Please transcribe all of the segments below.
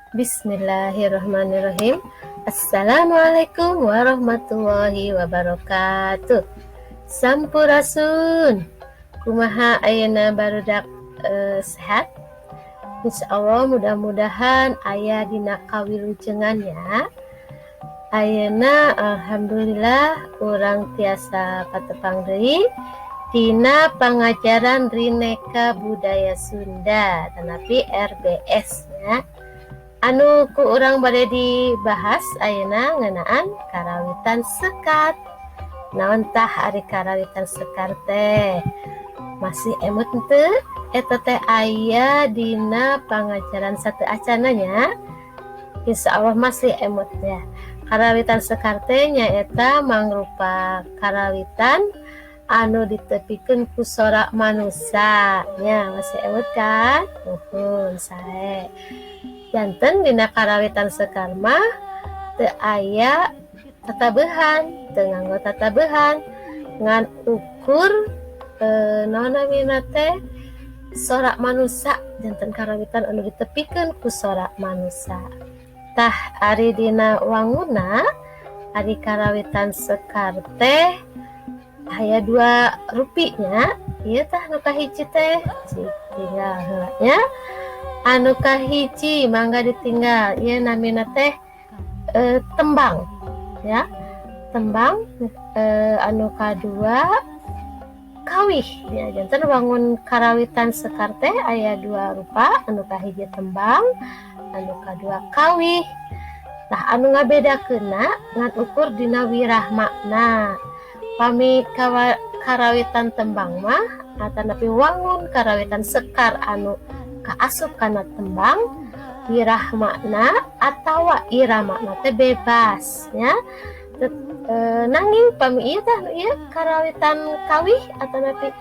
Bismillahirrahmanirrahim. Assalamualaikum warahmatullahi wabarakatuh. Sampurasun. Kumaha ayeuna, barudak, sehat? Insya Allah, mudah-mudahan aya dina kawilujengan ya. Ayeuna alhamdulillah urang tiasa patepang deui dina pangajaran Rineka Budaya Sunda, tetapi RBS nya. Anu ku urang bade dibahas ayeuna ngeunaan karawitan sekar. Naon tah ari karawitan sekar teh? Masih emut henteu? Eta teh aya dina pangajaran sateuacanna nya. Insya Allah masih emut ya. Karawitan sekar teh nyaeta mangrupa karawitan anu ditepikeun ku sora manusia nya. Masih emut kan? Nuhun, sae. Janten dina karawitan sekar mah teu aya tatabehan, teu nganggo tatabehan, ngan ukur naon namina teh, sora manusia. Janten karawitan anu ditepikeun ku sora manusia. Tah, ari dina wanguna, ari karawitan sekar teh aya dua rupi nya. Ieu tah nu kahiji teh, cik tinggal heula nya. Anu kahiji mangga ditinggal, ieu namina teh tembang ya, tembang. Anu kadua kawih ya. Janten wangun karawitan sekar teh aya dua rupa, anu kahiji tembang, anu kadua kawih. Tah, anu ngabedakeunna ngan ukur dina wirahmana. Pami karawitan tembang mah, atanapi wangun karawitan sekar anu kaasup kana tembang, wirahmana atawa iramana teh bebas ya. Nanging pami ieu tah, ieu karawitan kawih atanapi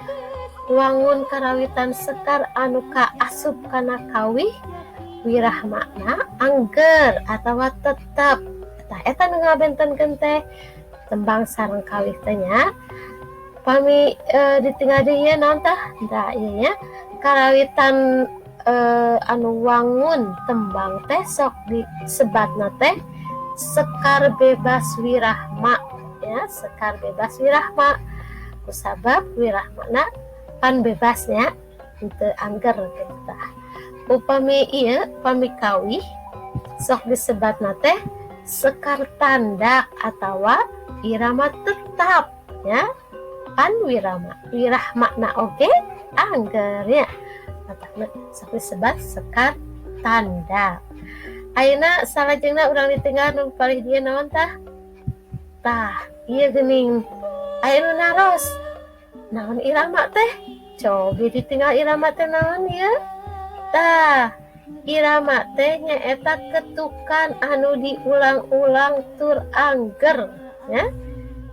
wangun karawitan sekar anu kaasup kana kawih, wirahmana angger atawa tetep. Tah, eta nu ngabentenkeun teh tembang sareng kawih teh nya. Pami ditinggal deui ieu naon tah? Tah, ieu nya karawitan anu wangun tembang teh sok disebatna teh sekar bebas wirahma ya, sekar bebas wirahma, kusabab wirahmana pan bebas nya, henteu angger kitu. Tah, upami ieu, pami kawih sok disebatna teh sekar tandak atawa irama tetap ya, pan wirama wirahmana oge angger ya, matakna sok disebat sekar tandak. Ayeuna salajengna urang ditinggal nu palih dieu naon tah? Tah, ieu geuning aya nu naros, naon irama teh? Cobi ditinggal, irama teh naon ieu? Tah, irama teh nyaeta ketukan anu diulang-ulang tur angger ya.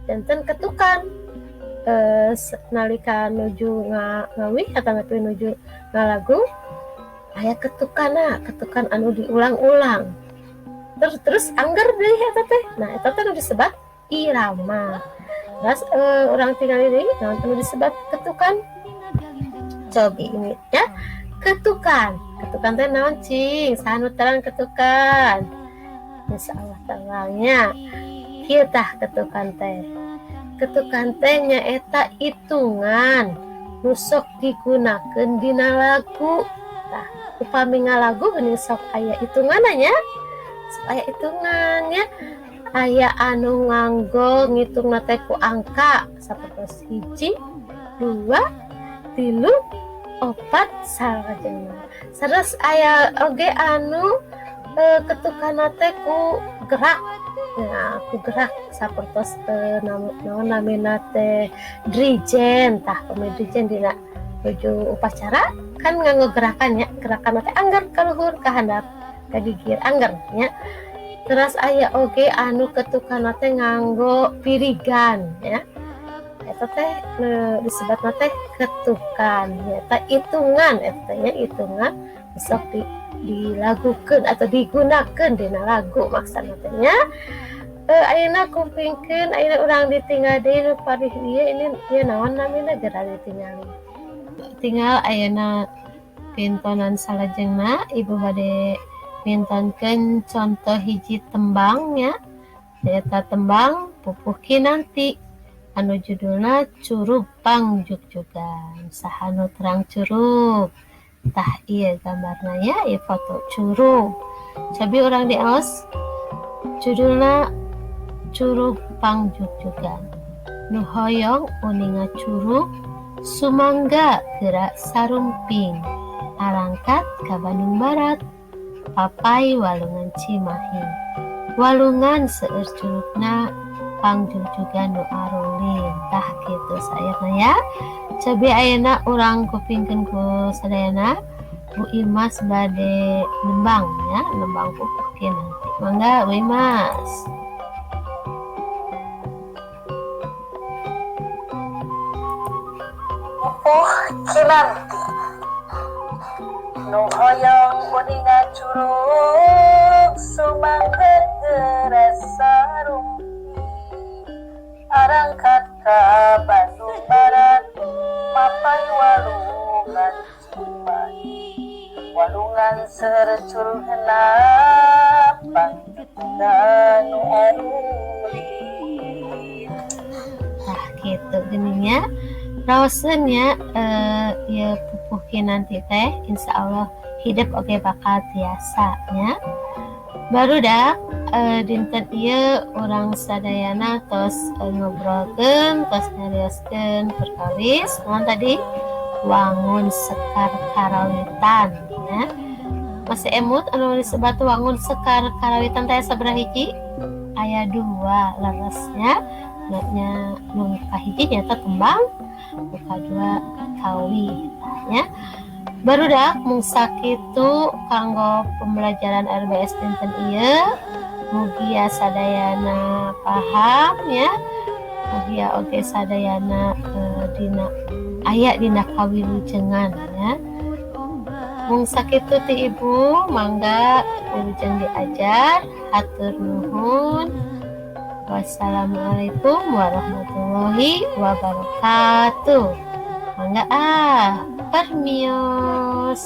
Janten ketukan nalika nuju ngawih atanapi nuju ngalagu aya ketukanna, ketukan anu diulang-ulang terus terus angger deui eta teh. Nah, eta teh nu disebat irama. Terus urang tingali deui naon anu disebat ketukan. Cobi ini ya, ketukan. Ketukan teh naon, cing? Saha nu terang ketukan? Insyaallah terangnya. Kieu tah ketukan teh. Ketukan teh nyaeta hitungan nu sok digunakeun dina lagu. Tah, upami ngalagu geuning sok aya hitunganna nya, sok aya hitungan nya. Aya anu nganggo ngitungna teh ku angka sapertos hiji, dua, tilu, opat, salajengna. Terus aya oge anu ketukanna teh ku gerak. Nah, ku gerak sapertos naon namina teh, drijen. Tah, pami drijen dina nuju upacara kan nganggo gerakan nya, gerakan teh angger ka luhur, ka handap, ka gigir, angger nya. Terus aya oge anu ketukanna teh nganggo pirigan ya. Eta teh disebutna teh ketukan, nyaeta hitungan eta teh nya, hitungan sok dilagukeun atau digunakeun dina lagu maksudna teh nya. Ayeuna kupingkeun, ayeuna urang ditinggal deui nu palih dieu ini ieu naon namina, geura ditingali. Tinggal ayeuna pintonan salajengna, ibu bade Mintonkeun contoh hiji tembang nya, nyaeta tembang Pupuh Kinanti anu judulna Curug Pangjugjugan. Saha nu terang curug? Tah, ieu gambarna nya, ieu foto curug. Cobi urang diaos, judulna Curug Pangjugjugan. Nu hoyong uninga curug, sumangga geura sarumping, arangkat ka Bandung Barat, papay walungan Cimahi. Walungan seueur curugna, pangjugjugan nu arulin. Tah, kitu saerna ya. Cobi ayeuna urang kupingkeun ku sadayana, Bu Imas bade nembang ya, nembang Pupuh Kinanti. Mangga, Bu Imas. Pupuh Kinanti. Nu hoyong uninga curug, sumangga geura sarumping, arangkat ka Bandung Barat, mapay walungan Cimahi. Walungan seueur curugna, pangjugjugan nu arulin. Tah, kitu geuning nya. Raoseun nya ieu Pupuh Kinanti teh, insyaallah hidep oge bakal tiasa nya. Barudak, dinten ieu urang sadayana tos ngobrolkeun, tos nyarioskeun perkawis naon tadi? Wangun Sekar Karawitan nya. Masih emut anu disebat wangun Sekar Karawitan teh sabaraha hiji? Aya dua leres nya. Nya, nu kahiji nyaeta tembang, nu kadua kawih nya. Barudak, mung sakitu kanggo pembelajaran RBS dinten ieu. Mugia sadayana paham ya. Mugia oge sadayana dina aya dina kawilujengan ya. Mung sakitu ti ibu, mangga wilujeng diajar. Hatur nuhun. Wassalamualaikum warahmatullahi wabarakatuh. Mangga ah, permios.